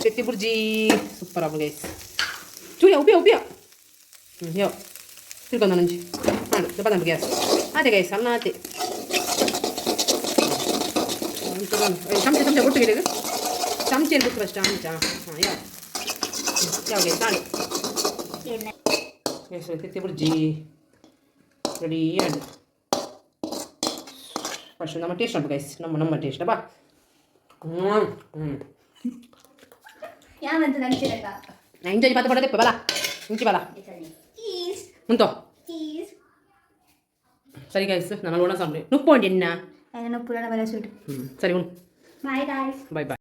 ತೆತ್ತಿ bhurji super ಆಪುಂಡು guys. ಚೂರಿಯ ಉಪ್ಪಿಯ ಉಪ್ಪಿಯ. ಹ್ಞೂ, ಯೋ ತಿಳ್ಕೊಂಡ ನಂಜಿ ಮಾಡು ದಪ್ಪ ಗ್ಯಾಸ್ ಅದೇ ಗೈಸ್, ಅನ್ನ ಆತೆ. ಚಮಚ ಚಮಚ ಕೊಟ್ಟು ಕೇಳಿದ್ರು. ಚಮಚ ಏನು ಫಸ್ಟ್ ಚಮಚ. ಹಾಂ, ಯಾವ ಯಾವ ಗೈಸ್ ನಾಡು ಗೈಸ್, ತೆತ್ತಿ ಬುರ್ಜಿ ರೆಡಿ ಆಂಡ್. ಫಸ್ಟ್ ನಮ್ಮ ಟೇಸ್ಟ್ ಉಂಟು ಗೈಸ್, ನಮ್ಮ ನಮ್ಮ ಟೇಸ್ಟ್ ಬಾ. ಹ್ಞೂ ಹ್ಞೂ. ಯಾವಂತ ನಂಚಿರಕ. ಇಂಚಿ ಪಾತ ಪಡದೆ ಬಲ ಇಂಚಿ ಬಲ. ಚೀಸ್. ಉಂಟು. ಚೀಸ್. ಸರಿ ಗೈಸ್, ನಾನು ಒಣ ಸಾಂಬ್ರಿ ನುಪ್ಪು ಉಂಟು ಎನ್ನ. ನಾನು ಪುರಾಣ ಬಲ ಸುಟ್ಟು. ಹ್ಞೂ, ಸರಿ, ಉಂಟು. Bye guys. Bye bye.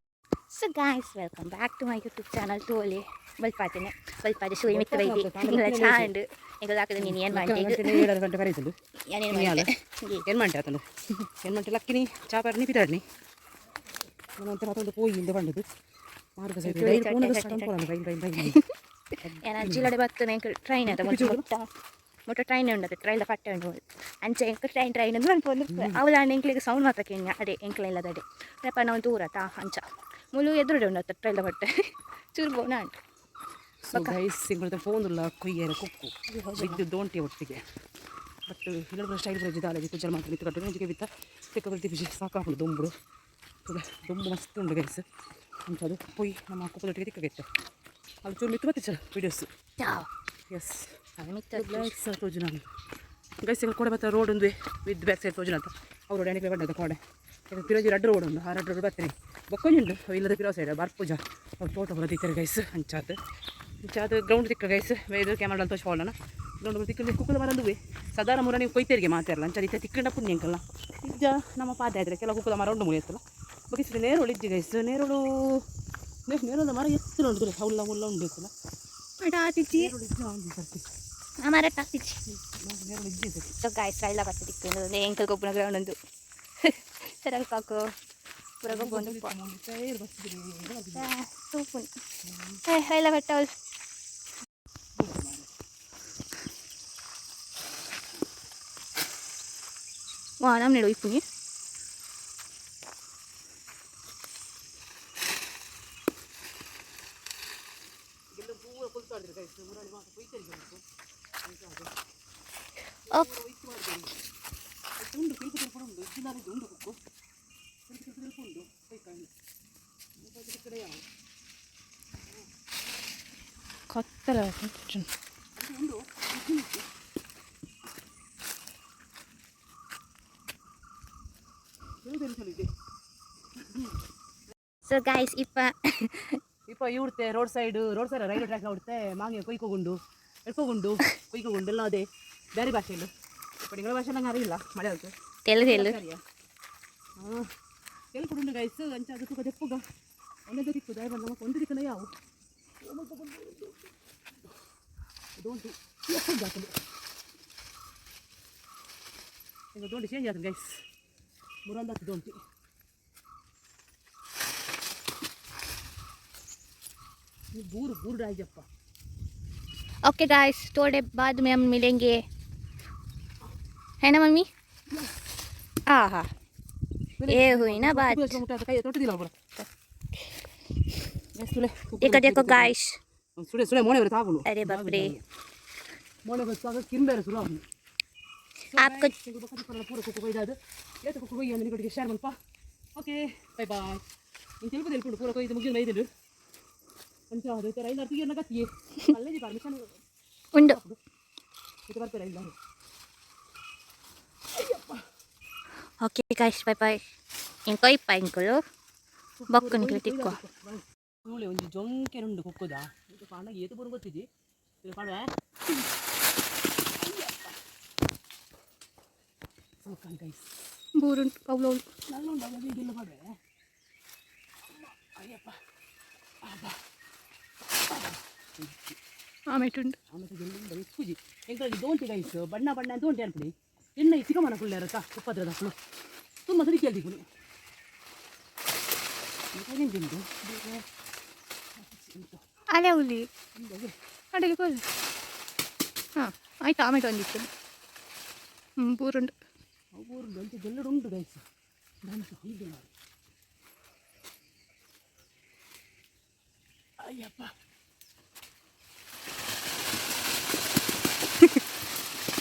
So guys, welcome back to my YouTube channel. ತೋಲೆ ಬಲ್ಪಾತೇನೆ ಬಲ್ಪಾದೆ ಸೂಯಿ ಮಿತ್ತ ಬೈದಿ ಎಂಗಳ ಚಾಂಡ್ ಎಂಗಳ ಹಾಕಿದ ನೀನು ಏನು ಮಾಡ್ತೆ? 7 ಗಂಟೆ ಕರೀತುಂಡು. ಏನೇನು ಮಾಡ್ತೆ? ಏನು ಮಂಟೆ ಆತನು ಏನು ಮಂಟೆ ಲಕ್ಕಿನಿ ಚಾಪರ್ನಿ ಪಿತಾಡ್ನಿ ನಂತರ ಅದೊಂದು ಪೋಯಿ ಇಂದ ಬಂದದ್ದು ಮಾರ್ಗ ಸೈಡ್ ರೈಲ್ ಪೋನಗ ಸಡನ್ ಪೋಲಂದು ರೈಲ್ ರೈಲ್ ರೈಲ್. ಏನ ಜಿಲ್ಲಡೆ ಬರ್ತದೆ. ಎಂಕ್ ಟ್ರೈನ್ ಅದ ಮೊಟ್ಟ ಮೊಟ್ಟ ಮೊಟ್ಟ ಟ್ರೈನ್ ಉಂಡದು, ಟ್ರೈನ್ದ ಪಟ್ಟೆ ಉಂಡು. ಅಂಚೆ ಎಂಕ್ ಟ್ರೈನ್ ಟ್ರೈನ್ ಅಂತ ಅನ್ಕೊಂಡು ಅವಳ ಎಂಕ್ಲಿಗೆ ಸೌಂಡ್ ಮಾತ್ರ ಕೇಳಿ. ಅದೇ ಎಂಕ್ಲ ಇಲ್ಲದಡೆ ರೆಪ ನಾವು ದೂರ ತಾ. ಅಂಚ ಮುಲು ಎದುರುಡೆ ಉಂಡತ್ತ ಟ್ರೈನ್ದ ಪಟ್ಟೆ ಚೂರು ಬೋನ ಉಂಟು. ಸೊ ಗೈಸ್, ಇಂಗಳ ಫೋನ್ ಉಲ್ಲ ಕೊಯ್ಯರ ಕುಕ್ಕು ಬಿದ್ದು ದೋಂಟಿ ಒಟ್ಟಿಗೆ. ಬಟ್ ಇಲ್ಲ, ಸ್ಟೈಲ್ ಬರೋದು ದಾಲ ಕುಜ್ಜಲ್ ಮಾತ್ರ ಮಿತ್ತು ಕಟ್ಟು ಒಂಜಿಗೆ ಬಿತ್ತ ತಿಕ್ಕ ಬರ್ತಿ ಬಿಸಿ ಸಾಕಾಪುಂಡು. ದೊಂಬುಡು ತುಲೆ ದೊಂಬು ಮಸ್ತ್ ಉಂಡು ಗೈಸ್. ಅಂಚ ಅದು ಪೊಯ್ ನಮ್ಮ ಕುಪ್ಪದೊಟ್ಟಿಗೆ ತಿಕ್ಕಗೆತ್ತೆ ಅಲ್ಲಿ ಚೂರು ಮಿತ್ತು ಬತ್ತಿಚ್ಚ ವೀಡಿಯೋಸ್. ಎಸ್. ಲೈಕ್ಸ್ ತೋಜು ನಾನು ಗೈಸ್. ಈಗ ಕೋಡೆ ಬತ್ತ ರೋಡ್ ಒಂದು ವಿತ್ ಬ್ಯಾಕ್ ಸೈಡ್ ತೋಜುನ ಅಂತ ಅವ್ರು ರೋಡ್ ಎಣಿಕೆ ಬಂದದ ಕೋಡೆ. ಈಗ ಪಿರೋಜಿ ರಡ್ಡು ರೋಡ್ ಉಂಡು, ಆ ರಡ್ಡು ರೋಡ್ ಬರ್ತೀನಿ. ಬೊಕ್ಕೊಂಜಿ ಉಂಡು ಇಲ್ಲದ ಪಿರೋ ಸೈಡ್ ಬರ್ಪೂಜ ಅವ್ರು ತೋಟ ಬರೋದಿತ್ತಾರೆ ಗೈಸ್. ಅಂಚಾತ್ ಅಂಚಾತ್ ಗ್ರೌಂಡ್ ತಿಕ್ಕ ಗೈಸ್. ಇದು ಕ್ಯಾಮ್ರಾ ತೋಚ್ ಫಾಲೋಣ. ಗ್ರೌಂಡ್ ತಿಕ್ಕ ಕುಕ್ಕದ ಮರಂದುವೆ ಸಾಧಾರಣ ಮುರ ನೀವು ಕೊಯ್ತೇರಿಗೆ ಮಾತಾರಲ್ಲ. ಅಂಚ ಇತ್ತೆ ತಿಕ್ಕಂಡ ಪುಣ್ಯ ಅಂಕಲ್ಲ ಇಜ್ಜ ನಮ್ಮ ಪಾದ ಆದ್ರೆ ಕೆಲವು ಕುಕ್ಕದ ಮರ ಉಂಡು ಮುಗಿಯತ್ತಲ್ಲ. ಬೊಕ್ಕ ನೇರೋಳು ಇಜ್ಜಿ ಗೈಸ್. ನೇರೋಳು ನೇರೋದ ಮರ ಎತ್ತರ ಉಂಟು, ಹುಲ್ಲ ಹುಲ್ಲ ಉಂಡು ಎತ್ತಲ್ಲ. ಆತಿಚ್ಚಿ. ನೇರೋಳು ಇಜ್ಜ ಉಂಟು ಸರ್ತಿ. ಮರ ಆತಿಚ್ಚಿ. ನೇರೋಳು ಇಜ್ಜಿ ಸರ್ತಿ. ಸೊ ಗಾಯ್ಸ್, ರೈಲ ಬರ್ತದೆ ತಿಕ್ಕೊಂಡು ಎಂಕಲ್ ಗೊಬ್ಬರ ಗ್ರೌಂಡ್ ಒಂದು ಸರಲ್ ಕಾಕು ಪೂರ ಗೊಬ್ಬರ ತೂಪುನ್ ರೈಲ ಬಟ್ಟವಲ್. ವಾ ನಮ್ಮ ನೆಡು ಇಪ್ಪುನಿ. ಓಕೆ. ಉಂಡು ತಿರುಪು ತಿರುಪು ಉಂಡು ಇಜ್ಜಿನಾರಿದ್ದು ಉಂಡು ಕುಕ್ಕು ತಿರುಪು ತಿರುಪು ತಿರುಪು ಉಂಡು ಕೈ ಕಡೆ ಯಾವ. ಕತ್ತಲ. ಉಂಡು. ಸೊ ಗಾಯ್ಸ್, ಇಪ್ಪ ಇಪ್ಪ ಇವ್ಡ್ತೆ road side, road side railway track ಉಡ್ತೆ ಮಾಂಗೆ ಕೊಯ್ಕೊಗುಂಡು ಎಡ್ಕೊಗುಂಡು ಕೊಯ್ಕೊಗುಂಡು ಎಲ್ಲ ಅದೇ ಬೇರೆ ಭಾಷೆಯಲ್ಲಿ. ಇಪ್ಪ ನಿಗಳ ಭಾಷೆ ನಂಗೆ അറിയില്ല ಮಲಯಾಳത്ത്. ತೆಲು ತೆಲು. ಹಾಂ, ತೆಲು ಗೈಸ್. ಅಂಚ ಅದು ದೆಪ್ಪುಗ ಒಂದೊಂದು ದಿಕ್ಕು ದಯ ಬಂದ ಒಂದು ದಿಕ್ಕನ ಯಾವ ದೋಂಟಿ ಜಾತದೆ. ಈಗ ದೋಂಟಿ ಚೇಂಜ್ ಆತದೆ ಗೈಸ್, ಮುರಂದಾತು ದೋಂಟಿ. ಬೂರು ಬೂರು ರಾಜಪ್ಪ. ओके गाइस, थोड़े बाद में हम मिलेंगे, है ना मम्मी? आहा, ये हुई ना बात. ಕೈ ತೊಟ್ಟಿದಿಲ್ಲ ಪೂರ देखो देखो गाइस. ಸುಳೆ ಸುಳೆ ಮೋನೆ ಬರುತ್ತೆ ಆಗುಲು. अरे बाप रे. ಮೋನೆ ಬಸ್ಸಾಗ ಕಿಂಬೇರೆ ಸುರು ಆಗುಲು. आपको ಪೂರ ಕುಕ್ಕು ಕೊಯ್ದಾದು ಏತ ಕುಕ್ಕು ಕೊಯ್ಯ ನಿಮಗೆ ಶೇರ್ ಮಲ್ಪ. Okay, bye bye. ನೀನು తెలుపు తెలుపుడు ಪೂರ ಕೊಯ್ದು ಮುಗಿದ ಮೈದುಡು. ಅಂಚ ಅದು ರೈಲ್ ಅರ್ತಿಗೆ ಗತ್ತಿಯೇ ಅಲ್ಲೇ ಪರ್ಮಿಷನ್ ಉಂಡು. ಇದು ಬರ್ತಾರೆ ಇಲ್ಲ. Okay guys, bye bye. ಇಂಕೋ ಇಪ್ಪ ಇಂಕಲು ಬೊಕ್ಕು ನಿಕ್ಲೆ ತಿಕ್ಕೋ. ತೂಳೆ ಒಂಜಿ ಜೊಂಕೆ ಉಂಡು ಕುಕ್ಕುದ. ಇದು ಪಾಂಡ ಏತು ಬರು ಗೊತ್ತಿಜಿ ಇದು ಪಾಡುವೆ ಗೈಸ್. ಬೂರುಂಟು ಅವಳು. ನಲ್ಲ ಉಂಡು ಅವಾಗ ಇದೆಲ್ಲ ಪಾಡುವೆ. ಅಯ್ಯಪ್ಪ ಅಬ್ಬಾ. ಆಮೇಟುಂಡು. ಆಮೇಲೆ ಗೆಲ್ಲಿಂದ ಇಪ್ಪುಜಿ ಎಂಕಲ್ಲಿ ದೋಂಟಿ ಗೈಸ್. ಬಣ್ಣ ಬಣ್ಣ ದೋಂಟಿ ಅನ್ಪುಡಿ ಎಣ್ಣೆ ಚಿಕ್ಕಮ್ಮನ ಕುಳ್ಳೆ ಅರತ ಉಪ್ಪದ್ರದ ಅಪ್ಪಳು ತುಂಬ ಸರಿ ಕೇಳ್ದಿಪ್ಪುನಿ ತಿಂದು. ಅಲೆ ಹುಲಿ ಅಡಿಗೆ ಕೊಲ್. ಹಾಂ, ಆಯ್ತು. ಆಮೇಲೆ ಒಂದಿತ್ತು. ಹ್ಞೂ, ಬೂರುಂಡು. ಊರುಂಡು ಅಂಚೆ ಗೆಲ್ಲಡು ಉಂಟು ಗೈಸ್. ಅಯ್ಯಪ್ಪ.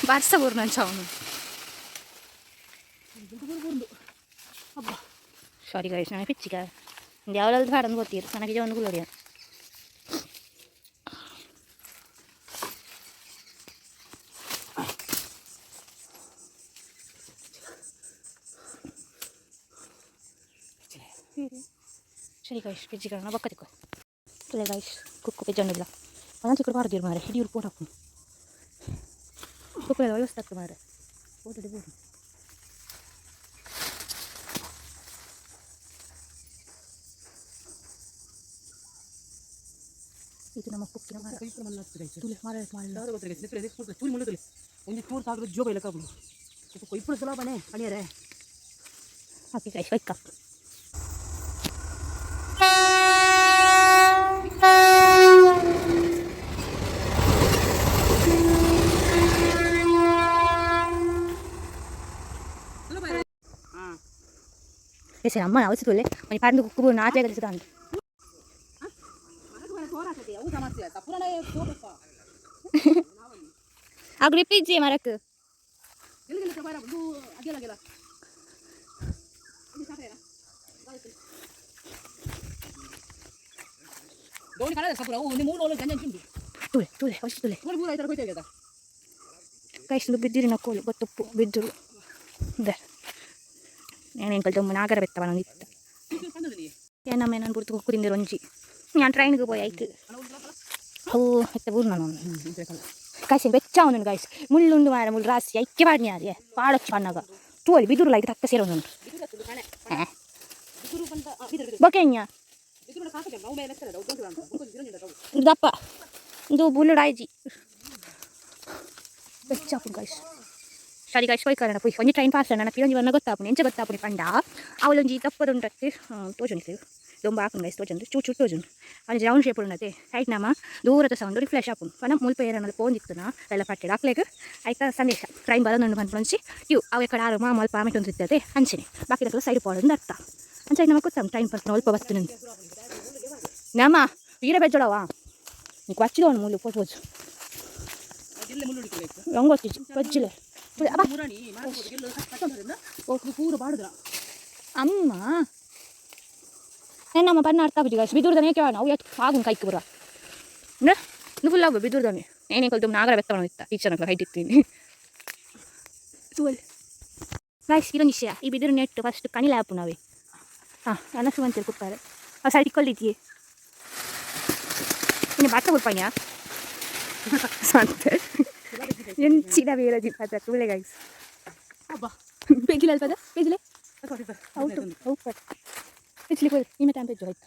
ಬರ್ಸ ಊರ್ನಂಚ ಅವನು. ಸಾರಿ ಗೈಸ್, ನಾನು ಪಿಚ್ಚಿಕ ಯಾವ್ದು ಹಾಡನ್ನು ಗೊತ್ತೀರು ನನಗೆ ಒಂದು ಗುಲೋಡಿಯ. ಸರಿ ಗೈಸ್, ಪಿಜ್ಜಿಕ ಬೊಕ್ಕ ತಿಕ್ಕೋ ತುಲೆ ಗೈಸ್. ಕುಕ್ಕು ಪೆಜ್ಜೊಂಡಿಲ್ಲ ಒಂದೊಂದು ಚಿಕ್ಕಡು ಬಾರ್ದಿರು ಮಾರೆ. ಹಿಡಿಯೂರು ಪೋಟ್ ಹಾಕು. ಕುಕ್ಕು ವ್ಯವಸ್ಥೆ ಮಾರೆ. ಪೋಟ್ ಹಿಡಿಬೋದು. ಇದು ನಮ್ಮ ಕುಕ್ಕಿನ ಮರ. ಕೈ ಮಲ್ಲ ಗೈಸ್. ತುಲೆ ಮರ ಮಲ್ಲ. ಯಾರು ಗೊತ್ತಿಲ್ಲ ಗೈಸ್. ನೆತ್ರೆ ಚೂರು ಮುಳ್ಳು ಒಂದು ಚೂರು ಸಾಕು ಜೋಗ ಇಲ್ಲ ಕಾಪುಡು. ಕೊಯ್ಪುಡು ಸುಲಭನೇ ಅಣಿಯರೆ. Okay guys, ವೈಕ. ಹಾಂ. ಸರಿ ಅಮ್ಮ ಅವಶ್ಯ ತುಲೆ ಒಂದು ಪರಂದು ಕುಕ್ಕು ನಾಚೆ ಕಲಿಸಿದ ಅಂತ. ಅವು ಸಮಸ್ಯೆ ತಪ್ಪುರನೇ ತೋಟಪ್ಪ. ಆ ಗ್ರಿಪ್ ಇಜ್ಜಿ ಮರಕ್ಕೆ. ಎಲ್ಲಿ ಒಂದು ಅಗೆಲ್ಲ ಅಗೆಲ್ಲ. ದೋಣಿ ಕಾಣದ ಸಪುರ ಅವು ಒಂದು ಮೂರು ಗಂಜ ಉಂಟು. ತುಲೆ ತುಲೆ ಅವಶ್ಯ ತುಲೆ. ಮೂರು ಮೂರು ಐತರ ಹೋಯ್ತಾ. ಗೈಸ್, ಬಿದ್ದಿರಿ ನಕ್ಕೋಲು ಗೊತ್ತುಪ್ಪು ಬಿದ್ದರು ಇದೆ. నేను ಎಂಕಲ್ ದೊಮ್ಮ ನಾಗರ ಬೆತ್ತವ ಇತ್ತ. ನಮ್ಮ ನಾನು ಬುರ್ತು ಕುಕ್ಕು ತಿಂದಿರು ಒಂಜಿ. ഞാൻ ಟ್ರೈನ್ಗೆ ಪೋಯ್ ಐಕ್ ಅವು ಎತ್ತ ಬೂರ್ ನಾನು ಗೈಸ್. ಬೆಚ್ಚ ಉಂಡು ಗೈಸ್. ಮುಳ್ಳುಂಡು ಮಾರ, ಮುಳ್ಳು ರಾಸಿ ಐಕ್ಕೆ ಪಾಡ್ನಿ ಆದ್ರೆ ಪಾಡೊಚ್ಚು ಪಣ್ಣಗ ತೂವಲಿ ಬಿದುರು ಲೈಕ್ ತಕ್ಕ ಸೇರೊಂದುಂಡು. ಬೊಕೆಂಜ ದಪ್ಪ ಇದು ಬುಲ್ಲುಡಾಯ್ಜಿ ಬೆಚ್ಚ ಆಪುಂಡು ಗೈಸ್. ಸರಿ ಗೈಸ್, ಪೋಯ್ ಕರಣ ಪೋಯ್. ಒಂಜಿ ಟ್ರೈನ್ ಪಾಸ್ ನನ್ನ ಪಿರೊಂಜಿ ಬನ್ನ ಗೊತ್ತಾಪುಂಡು. ಎಂಚ ಗೊತ್ತಾಪುಂಡು ಪಂಡ ಅವಳೊಂಜಿ ದಪ್ಪದುಂಡತ್ತೆ ತೋಜುಂಡು. ದೊಂಬ ಆಪುಂಡು ಗೈಸ್, ತೋಜುಂಡು, ಚೂರು ಚೂರು ತೋಜುಂಡು. ಒಂಜಿ ರೌಂಡ್ ಶೇಪ್ ಉಂಡತೆ. ಐಟ್ ನಮ ದೂರದ ಸೌಂಡ್ ರಿಫ್ಲೆಶ್ ಆಪುಂಡು. ಪನ ಮುಲ್ಪ ಏರನಲ್ಲ ಪೋಂದಿತ್ತುನ ಎಲ್ಲ ಪಟ್ಟೆಡ್ ಅಕ್ಲೆಗ್ ಐತ ಸಂದೇಶ ಟ್ರೈನ್ ಬರೋದುಂಡು ಪನ್ಪುನಂಚಿ. ಇವು ಅವು ಎಕಡೆ ಆರು ಮಾ ಮಲ್ಪ ಆಮೆಟ್ ಒಂದು ಇರ್ತದೆ ಅಂಚನೆ. ಬಾಕಿ ಸೈಡ್ ಪೋಡೊಂದು ಅರ್ಥ. ಅಂಚೆ ನಮಕ್ ಗೊತ್ತಾಂ ಟ್ರೈನ್ ಪರ್ಪುನ ಒಲ್ಪ ಬತ್ತುನಂದು. ನಮ್ಮ ವೀರ ಬೆಜ್ಜೊಡವಾ నీకు వచ్చిదోను ముళ్ళు పోచు. ರಂಗ್ ಗೊತ್ತಿಜ್ಜಿ ಬಜ್ಜಿಲೆ ಅಬ್ಬಾ. ಪೂರ ಬಾಡುದ್ರ. ಅಮ್ಮ ನಮ್ಮ ಬಣ್ಣ ಅರ್ಥ ಆಗುದು ಗೈಸ್. ಬಿದುರ್ದನೆ ಕೇಳ ನಾವು ಎತ್ತು ಆಗುನ್ ಕೈಕ್ ಬರ ಫುಲ್ ಆಗು ಬಿದುರ್ದನೆ. ಏನೇ ಕಲ್ತು ನಾಗರ ಬೆತ್ತವನ ಇತ್ತ ಟೀಚರ್ ಹೈಟ್ ಇತ್ತೀನಿ ತುವಲ್ ಗೈಸ್. ಇದೊಂದು ವಿಷಯ, ಈ ಬಿದಿರು ನೆಟ್ಟು ಫಸ್ಟ್ ಕಣಿಲೆ ಆಪು ನಾವೇ. ಹಾಂ, ಅನಸು ಅಂತೇಳಿ ಕೊಡ್ತಾರೆ. ಆ ಸೈಡ್ ಕೊಳ್ಳಿದ್ದೀಯೆ ಇನ್ನು ಬಾಟ ಕೊಡ್ಪಾಯ್ಯಾ ಸಂತೆ ಎಂಚಿನ ಬೇರೆ ಜಿಪ್ಪ ತುಳೆ ಗೈಸ್. ಅಬ್ಬಾ. ಪೇಜಿಲೆ ಅಲ್ಪದ ಪೇಜಿಲೆ ಔಟ್ ಔಟ್ ಪೇಜಿಲೆ ಹೋಯ್ ನಿಮ್ಮ ಟೈಮ್ ಪೇಜ್ ಹೋಯ್ತು.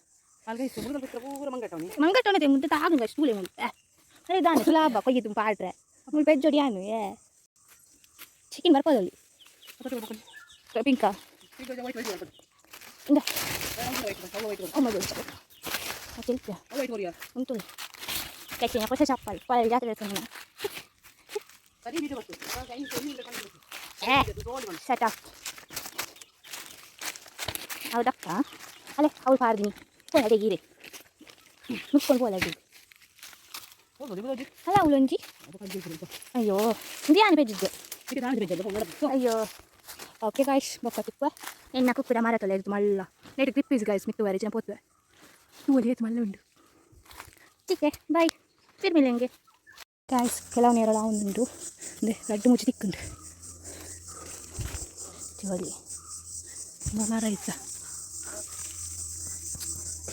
ಅಲ್ಗೈಸ್, ಮುಳುಗಲ್ ಬಿಟ್ಟರೆ ಪೂರ ಮಂಗಟ್ಟವನಿ. ಮಂಗಟ್ಟವನತೆ ಮುಂದೆ ತಾಗುಂಗ ಸ್ಟೂಲೆ ಮುಳ್ಳು. ಅರೆ ದಾನೆ ಸುಲಾಭ ಕೊಯ್ಯಿದ್ದು ಪಾಡ್ರೆ ಮುಳ್ಳು ಪೆಜ್ಜೊಡಿ ಯಾನು ಏ ಚಿಕನ್ ಬರ್ಪದಲ್ಲಿ ಪಿಂಕ ಇಂದ ಅಮ್ಮ ಚೆಲ್ಪಿಯ ಉಂಟು ಗೈಸ್. ಹೊಸ ಚಪ್ಪಲ್ ಪಾಲ್ ಜಾತ್ರೆ ಏ ಸೆಟ್ ಅಪ್. ಹೌದಕ್ಕ ಅಲ್ಲೇ ಅವಳು ಪಾರ್ದಿನಿ ಪೋಲ ಗೀರೆ ನುಕ್ಕೊಂಡು ಪೋಲ ಅಲ್ಲ ಅವಳೊಂಜಿ. ಅಯ್ಯೋ, ಇದು ಯಾನು ಪೆಜ್ಜಿದ್ದು? ಅಯ್ಯೋ. ಓಕೆ ಗಾಯ್ಸ್, ಬೊಕ್ಕ ತಿಪ್ಪ. ಎನ್ನ ಕುಕ್ಕುದ ಮರ ತೊಲೆ ಇದು ಮಲ್ಲ ನೈಟ್ ಗ್ರಿಪ್ is guys. ಮಿತ್ತು ವಾರಿ ಜನ ಪೋತ್ವೆ ತೂವಲಿ ಏತ್ ಮಲ್ಲ ಉಂಡು. ಚಿಕ್ಕೆ ಬಾಯ್ ಫಿರ್ ಮಿಲೆಂಗೆ ಗಾಯ್ಸ್. ಕೆಲವು ನೇರಳ ಉಂಡು ಅಂದ್ರೆ ರಡ್ಡು ಮುಚ್ಚಿ ತಿಕ್ಕುಂಡು ತಿವಲಿ ಮರ ಇತ್ತ.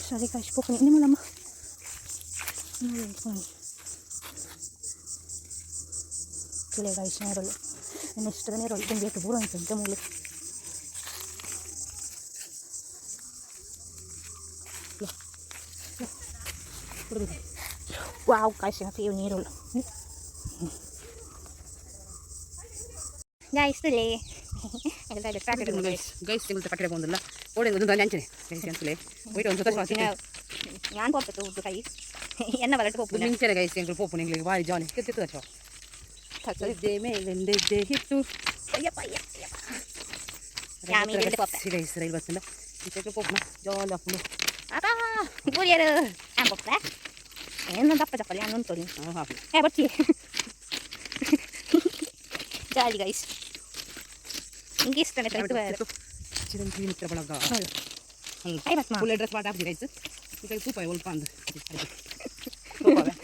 ಸರಿ ಗಾಯ್ಸ್, ಪೋಪುನಿ ನಿಮ್ಮಲ್ಲಮ್ಮ ತುಲೆ ಗಾಯ್ಸ್. ನೇರಳು ನೆಕ್ಸ್ಟ್ ನೇರಳು ದುಂಬಿ ಪೂರ ಉಂಟು ಮೂಲು. ವಾವ್ ಗಾಯ್ಸ್, ಫೀವ್ ನೀರುಳ್ಳು ಗಾಯ್ಸ್. ತುಲೆ ಗೈಸ್ ಗೈಸ್, ತಿಂಗಳು ಪಟ್ಟೆ ಬಂದಿಲ್ಲ ಓಡಿ ಒಂದು ಅಂಚನೆ ಗೈಸ್ ಅಂತಲೇ ಹೋಯ್ತು ಒಂದು ಸುತ್ತ. ഞാൻ ಪೋಪತ್ತು ಉದ್ದು ಕೈ ಎನ್ನ ಬಲಟ್ಟು ಪೋಪುನ. ಮುಂಚೆನೆ ಗೈಸ್, ಎಂಗಳು ಪೋಪು ಎಂಗಳಿಗೆ ಭಾರಿ ಜಾಲಿ ಕೆತ್ತಿತ್ತು. ಹಿಟ್ಟು Ayyappa Ayyappa. Guys, rail bus ಇಂದ ಪೋಪುನ ಜಾಲಿ ಆಪುಂಡು. ಅಪ್ಪ ಗುರಿಯರು ನಾನು ಪೋಪೆ. ಏನ ದಪ್ಪ ಚಪ್ಪಲಿ ನಾನು ಉಂಟು. ಅವು ಹಾಕು. ಏ ಬರ್ತಿ, ಜಾಲಿ ಗೈಸ್, ಹಿಂಗೆ ಇಷ್ಟನೇ ಕೈತು ಬೇರೆ. ಚಿರಂಜೀವಿ ಮಿತ್ರ ಬಳಗ. ಹೌದು. ಐವತ್ತು ಮಾ. ಫುಲ್ ಡ್ರೆಸ್ ಪಾಟ್ ಹಾಕ್ತೀರಿ ಗೈಸ್. ಈಗ ತೂಪ ಒಲ್ಪ ಅಂದು ತೂಪವೆ.